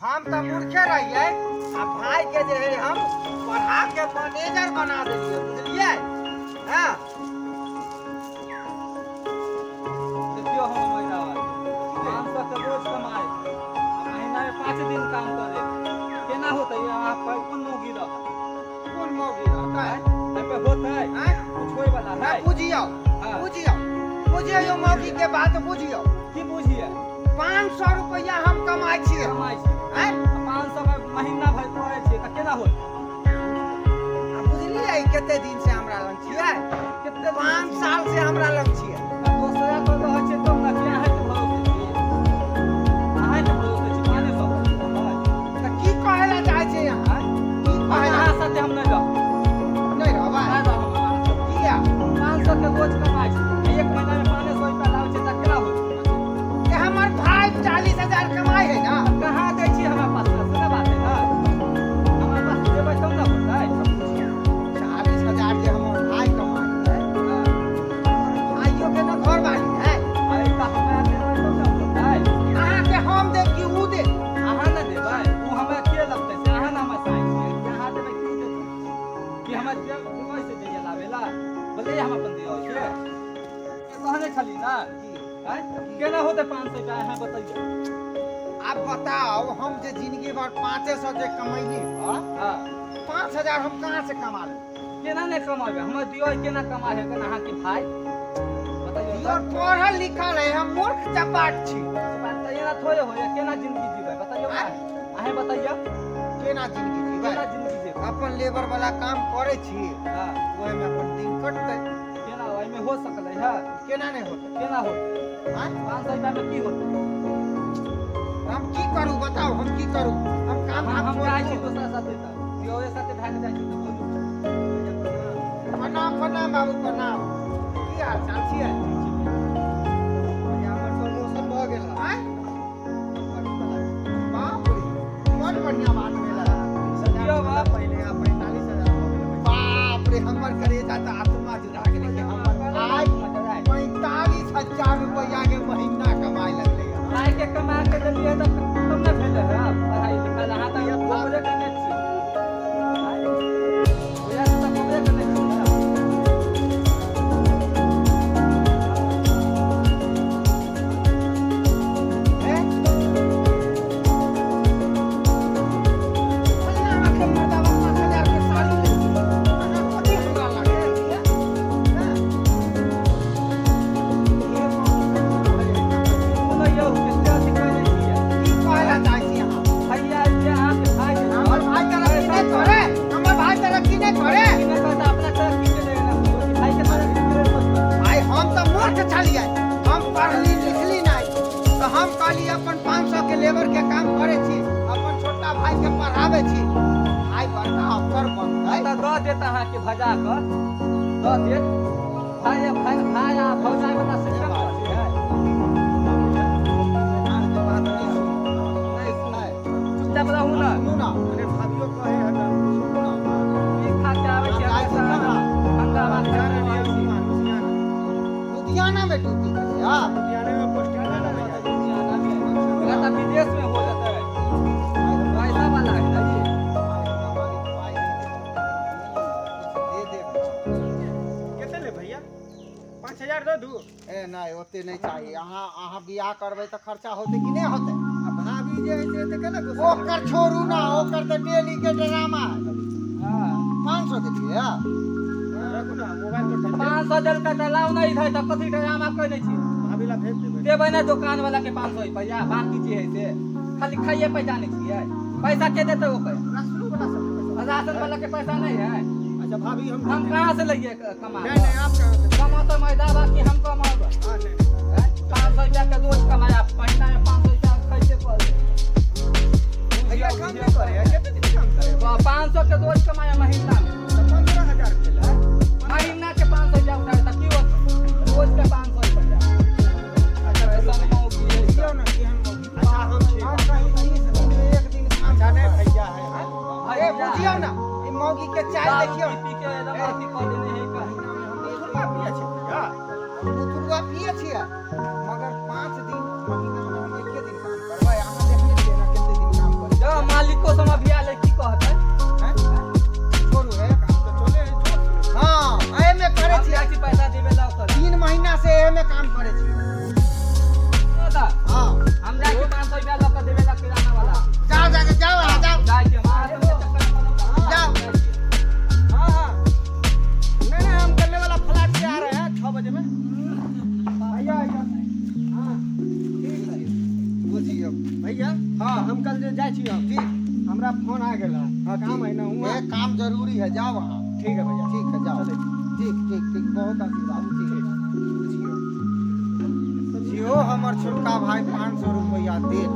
हम तऽ मूर्खे रहियै आ भाई के जे है हम पढ़ा के मैनेजर बना देलियै, बुझलियै? हँ। देखियौ हम महिला 500 के रोज कमाए आ महीना में 5 दिन काम करे, केना होतै? अहाँ पर कोन मौगी रहत? कोन मौगी रहतै? एहि पे होतै? आँय? कुछ होय वाला है? बुझियौ। हाँ। बुझियौ, बुझियौ, यौ मौगी के बात बुझियौ। की बुझिए? 500 रुपैआ हम कमाइ छियै। कमाइ छियै। आँय? 500 में महीना भरि करै छियै तऽ केना होतै? आ बुझलियै कते दिन से हमरा लग छियै? कते? 5 साल से हमरा लग छियै। दोसरा पर रहै छियै तब ने, कि अहाँके भरोसे छी? अहाँके भरोसे छी 500? तऽ की कहै लए चाहै छियै अहाँ? की कहै लए? अहाँ साथे हम नहि रहब। नहि रहबै? नहि रहब हम अहाँ साथे। किया? 500 के रोज कमाइ छी, एक महीना में 500 रुपया लाबै छै तऽ केना होतै? तऽ हमर भाय 40,000 कमाइ है ना। कहाँ दै छी हमरा पास? से ने बात है ना, हमरा पास देबै तब ने होतै। 40,000 जे हमर भाय कमाइ है, हाँ। हमर भाइयो के ने घर वाली है। अरे तऽ हमरा देबै तब ने होतै। अहाँके हम देब कि ऊ देब? अहाँ ने देबै, ओ हमरा के लगतै से अहाँ ने हमरा साइन छियै कि अहाँ देबै कि उ देतै? कि हमरा देबै से जइया लाबै ला बोले, हम अपन दियौ से कहने छली ना। आँय, केना होतै 500 रुपया, अहाँ बतैयौ। आब बताउ, हम जे जिंदगी भर 500 जे कमैली हँ, हाँ। 5,000 हम कहाँ से कमा लेब? केना नहि कमेबै? हमर दियौ केना कमाइ है अहाँके भाय, बतैयौ। दियोर पढ़ल लिखल है, हम मूर्ख चपाट छी। तऽ एना थोड़े होइए, केना जिंदगी जीबै बतैयौ। आँय? अहें बतैयौ। केना जिंदगी जीबै? केना जिंदगी जीबै? अपन लेबर वाला काम करै छी, हाँ। ओहिमे अपन दिन कटतै। केना ओहिमे हो सकलै है? केना नहि होतै? केना होतै? आँय? 500 रुपया में की होतै? हम की करू बताउ, हम की करू? हम काम हम धाम हम छोड़ि जाइ छी दू? दोसरा साथे, तऽ दियौरे साथे भागि जाइ छी तऽ बोलू। प्रणाम, प्रणाम बाबू, प्रणाम। की हाल चाल छियै? भैया, हमर प्रमोशन भऽ गेल हँ। आँय? बाप रे, बड़ बढ़िया बात भेलै। 30,000 यौ छलै बाप। पहिले, आब 45,000 भऽ गेलै। बाप रे, हमर करेजा तऽ आत्मा जुड़ा गेलै कि हमर भाय 45,000 रुपैआ के महीना कमाइ लगलै हँ। भाय के कमा के देलियै तऽ तब ने भेलै है पढ़ाई लिखाई। अहाँ तऽ गोबरे करने छी, भैया से तऽ गोबरे करने छी ने। हे? फल्लाँ के मर्दाबा 5,000 के साड़ी लेलकै। अहाँ कथी हमरा लागै है? हँ? ये सुनो यौ, कते अथी करै छियै? की कहै लए चाहै छी अहाँ? भैया जे अहाँके भाय जे हमर भाय तरक्की नहि करे? हमर भाय तरक्की नहि करे? की नहि करता? अपना तरक्की के लेल ना सोचू, भाई के तरक्की के लेल सोचू। भाई, हम तऽ मूर्ख छलियै, हम पढ़ली लिखली नहि, तऽ हम कहली अपन 500 के लेबर के काम करै छी, अपन छोटका भाई के पढ़ाबै छी, भाई बड़का अफसर बनतै। तऽ दऽ देत अहाँके, भजा कऽ दऽ देत। भाय भाय भाय आ भौजाइ वाला सिस्टम कथी है? अहाँके बात नहि सुनू। नहि सुनै, चुपचाप रहू ने। सुनू ना। अरे, भाभियो कहै है तऽ सुनू ना। की खा के आबै छी? जाइ छी हमेशा कहाँ? हंगामा जा करैत रहलियै रहै छी। लुधियाना, लुधियाना। लुधियाना में ड्यूटी करै हा? लुधियाने में पोस्टिंग भेल है भैया। लुधियाना में एकरा तऽ विदेश में हो जेतै, पैसा वाला है ना जी। पाइ नहि दे देब ना। कते ले भैया? 5,000 दऽ दू। ए नहि, ओते नहि चाही। अहाँ अहाँ बियाह करबै तऽ खर्चा होतै कि नहि होतै? आ भाभी जे है से तऽ केना गुस्सा? ओकर छोड़ू ना, ओकर तऽ डेली के ड्रामा है। हाँ। 500 देलियै हँ? रखू ना मोबाइल पर भेज देब। 500 देलकै तऽ लाउ ने इधर, तऽ कथी ड्रामा करै छी? भाभी ला भेज देबै। देबै ने दोकान वाला के 500 रुपया, बाकी जे है से खाली खाइए पे जानै छियै। पैसा के देतै ओकर? राशनो वाला सबके पैसा? राशन वाला के पैसा नहीं है। अच्छा भाभी, हम हम कहाँ से लइए कमा? नहीं नहीं, आप कहाँ से? कमाते मैदा, बाकी हम कमाबै? हाँ, नहीं नहीं। 500 रुपया के रोज कमाया, महीना में 500 रुपया कैसे पड़े? भैया काम नहीं करे है? कते दिन काम करे? 500 के रोज कमाया महीना में। तऽ 15,000 भेल है। महीना के 500 रुपया उठाए तऽ की होतै? रोज के 500 रुपया। अच्छा। ऐसन मौगी है। दियौ ने केहन मौगी। अच्छा, हम छी। हम कहीं 30 दिन में एक दिन काम अच्छा नहीं करबै। भैया है। ए बुझियौ ना, ई मौगी के चाल दारू देखियौ। पी पी के एकदम अथी कऽ देने है कहीं। मुथुरवा पियै छै भैया? मुथुरुआ पिए छियै, मगर 5 दिन महीना में हम एके दिन काम करबै। अहाँ देखने छियै ना कते दिन काम करै? हम कल जे जाइ छी हम। ठीक। हमरा फोन आ गेल है। हाँ, काम ठीक। है ना हुआ। ए, काम जरूरी है, जाओ वहाँ। ठीक है भैया। ठीक है, जाओ। चलै छी। ठीक ठीक ठीक, बहुत आशीर्वाद। ठीक, बुझियौ जियो, हमर छोटका भाई 500 रुपया देल,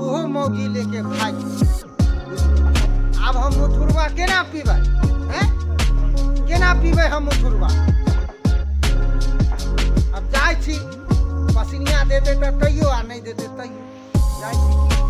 ओहो मौगी लेके भागि गेल। आब हम मुथुरवा केना पीबै? हैं, केना पीबै हम मुथुरवा? अब जाइ छी, पसिनिया देते तऽ तैयो आ नहि देते तैयो जाइ छी।